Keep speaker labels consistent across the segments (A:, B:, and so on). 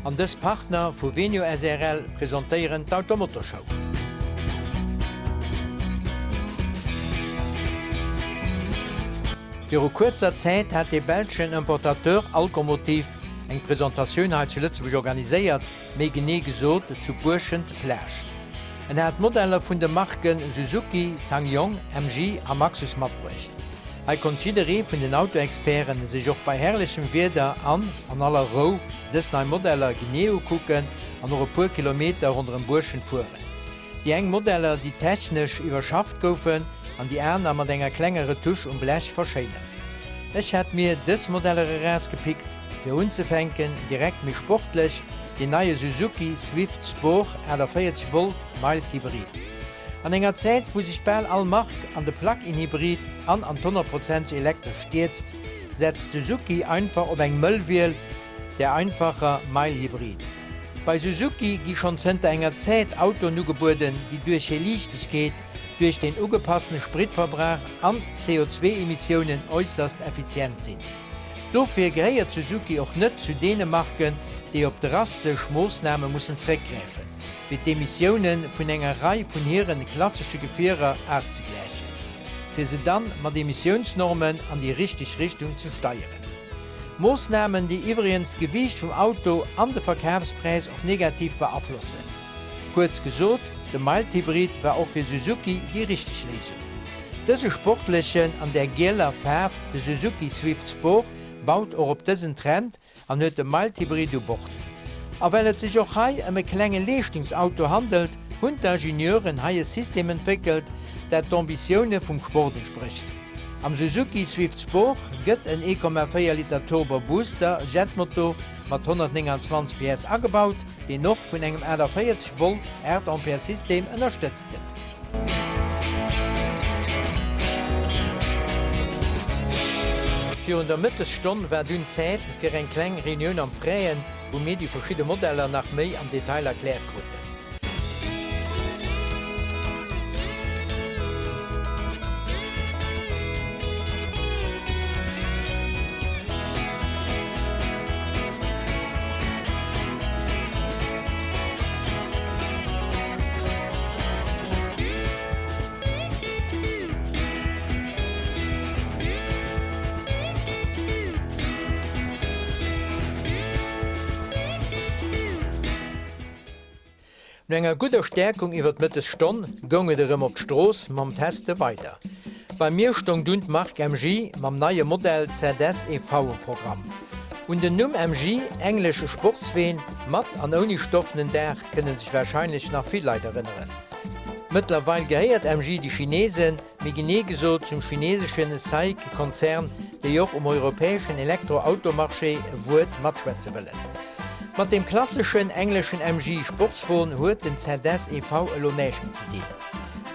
A: An dës Partner vu Venio srl presentéieren d'Automotorshow. Viru kuerzer Zäit hat dee belschen Importateur Alcomotive eng Presentatioun hei zu Lëtzebuerg organiséiert, méi genee gesot zu Buerschent-Plage. En hat Modeller vun de Marke Suzuki, SsangYong, MG a Maxus matbruecht. Hei konnt jidderee vun den Autoexperten sech och bei herrlechem Wieder an an aller Rou dës nei Modeller genee ukucken an och e puer Kilometer ronderëm Buerschent fueren. Déi eng Modeller, déi technesch iwwerschafft goufen an déi aner mat enger klenger Retouche um Blech verschéinert. Ech hat mir dës Modeller erausgepickt, fir unzefänken direkt méi sportlech, deen neie Suzuki Swift Sport 48 Volt Mild Hybrid. An enger Zäit, wou sech bal all Mark an de Plug-in-Hybrid an an d'honnertprozenteg Elektresch stierzt, setzt Suzuki einfach op eng mëll Wiel, der einfacher Mild-Hybrid. Bei Suzuki gi schonn zënter enger Zäit Autoen ugebueden, déi duerch hir Liichtegkeet, duerch den ugepassene Spritverbrauch an d'CO2-Emissiounen äusserst effizient sinn. Dofir gehéiert Suzuki och net zu deene Marken, déi op drastesch Moossname mussen zeréckgräifen, fir d'Emissioune vun enger Rei vun hire klassesche Gefierer auszegläichen, fir se dann mat Emissiounsnormen an déi richteg Richtung ze steieren. Moossnamen, déi iwwregens d'Gewiicht vum Auto an de Verkafspräis och negativ beaflossen. Kuerz gesot, de Mild-Hybrid war och fir Suzuki déi richteg Léisung. Dëse sportlechen an där gieler Faarf, de Suzuki Swift Sport, baut och op dësen Trend an huet de Mild-Hybrid u Bord. A well et sech och hei ëm e klenge Leeschtungsauto handelt, hunn d'Ingenieuren hei e System entwéckelt, dat d'Ambitioune vum Sport entsprécht. Am Suzuki Swift Sport gëtt en 1,4 Liter Turbo Booster Jetmotor mat 129 PS agebaut, deen och vun engem 48 Volt 8 Ampère System ënnerstëtzt gëtt. Virun der Mëttesstonn war dunn Zäit fir eng kleng Reunioun am Fräen, wou mir déi verschidde Modeller nach méi am Detail erkläert kruten. No enger gudder Stäerkung iwwer d'Mëttesstonn goung et erëm op d'Strooss mam Teste weider. Bei mir stoung dunn d'Mark MG mam neie Modell ZS EV um Programm. Un den Numm MG, englesche Sportsween mat an ouni stoffenen Daach, kënne sech warscheinlech nach vill Leit erënneren. Mëttlerweil gehéiert MG de Chinesen, Méi genee gesot zum chineseschen SAIC-Konzern, déi och um europäeschen Elektro-Auto-Marché e Wuert matschwätze wëllen. Mat deem klasseschen engleschen MG Sportswon huet den ZS EV elo näischt méi ze dinn.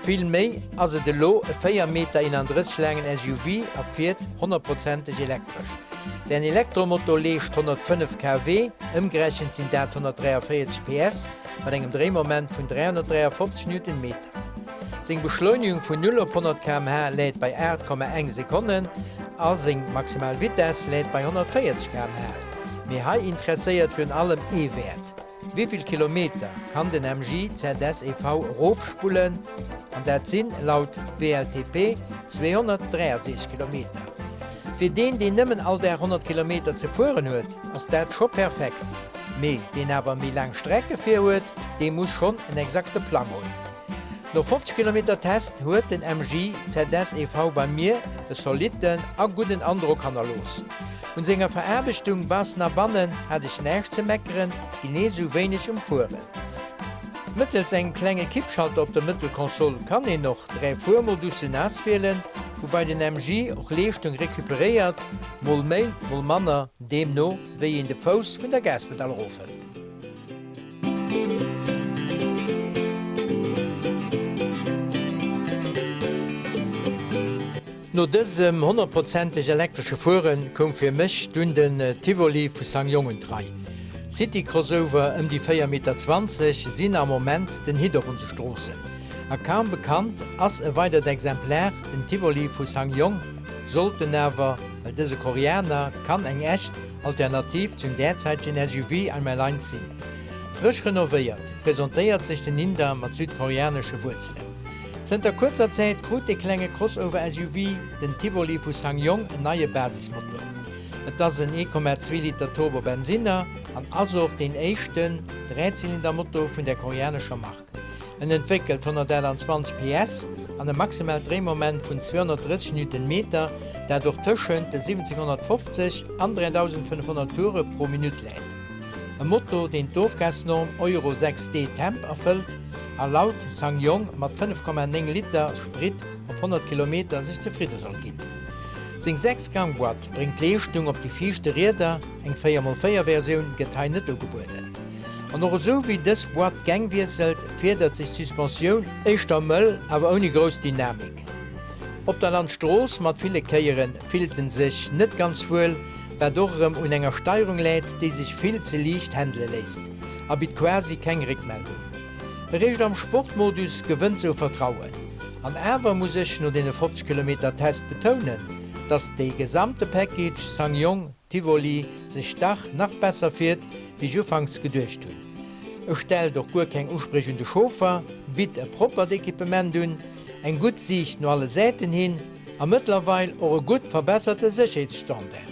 A: Vill méi ass et elo e 4 Meter 31 laangen SUV a fiert honnertprozenteg elektresch. Säin Elektromotor leescht 105 kW, ëmgerechent sinn dat 143 PS, mat engem Dréimoment vun 353 Newtonmeter. Seng Beschleunegung vun 0 op 100 km/h läit bei 8,1 Sekonnen a seng maximal Vitess läit bei 140 km/h. Mee hei interesséiert virun allem ee Wäert, Wéivill Kilometer kann den MG ZS EV erofspullen? An dat sinn laut WLTP 263 Kilometer. Fir deen, deen nëmmen all Dag 100 Kilometer ze fueren huet, ass dat scho perfekt. Mee deen awer méi laang Strecke vir huet, dee muss schonn en exakte Plang hunn. No 50 Kilometer Test huet den MG ZS EV bei mir e zolitten a gudden Androck hannerlooss. Un senger Veraarbechtung baussen a bannen hat ech näischt ze meckeren, genee sou wéineg um Fueren. Mëttels engem klenge Kippschalter op der Mëttelkonsole kann een och 3 Fuermodussen auswielen, woubei den MG och Leeschtung recuperéiert, mol méi, mol manner, deemno wéi een de Fouss vun der Gaspedall erofhëlt. No dësem honnertprozenteg elektresche Fuere koum fir mech dunn den Tivoli vu SsangYong un d'Rei. City-Crossover ëm déi 4,20 Meter sinn am Moment den Hit op onse Stroossen. A kaum bekannt ass e weidert Exemplar, den Tivoli vu SsangYong. Sollten awer, well dëse Koreaner kann eng echt. Alternativ zum därzäitegen SUV Einmaleins sinn. Frësch renovéiert, presentéiert sech den Inder mat südkoreanesche Wuerzelen. Zënter kuerzer Zäit krut de klenge Crossover-SUV, den Tivoli vu SsangYong, en neie Basismotor. Et ass en 1,2 Liter Turbo-Bensinner an ass och deen éischten Dräizylindermotor vun der koreanescher Mark. En entwéckelt 128 PS an e maximaalt Dréimoment vun 230 Newtonmeter, dat och tëschent 1750 an 3500 Toure pro Minutt läit. E Motor, deen d'Ofgasnorm Euro 6d Temp erfëllt a laut SsangYong mat 5,9 Liter Sprit op 100 Kilometer sech zefridde soll ginn. Seng 6-Gang-Boîte bréngt Leeschtung op déi viischte Rieder, eng 4x4 Versioun gëtt hei net ugebueden. An och esou wéi dës Boîte d'Gäng wiesselt, fiedert sech d'Suspensioun éischter mëll, awer ouni grouss Dynamik. Op der Landstrooss mat ville Kéiere fillt en sech net ganz wuel, wat och erëm un enger Steierung läit, déi sech vill ze liicht händele léisst a bitt quasi keng Réckmeldung. Eréischt am Sportmodus gewënnt se u Vertrauen. An awer muss ech no deene 50 Kilometer Test betounen, dass dee gesamte Package SsangYong Tivoli sech dach nach besser fiert wéi ech ufanks geduecht hunn. E stellt och guer keng Uspréch un de Chauffer, bitt e proppert Equipement un, eng gutt Siicht no alle Säiten hin a mëttlerweil och e gutt verbesserte Sécherheetsstandard.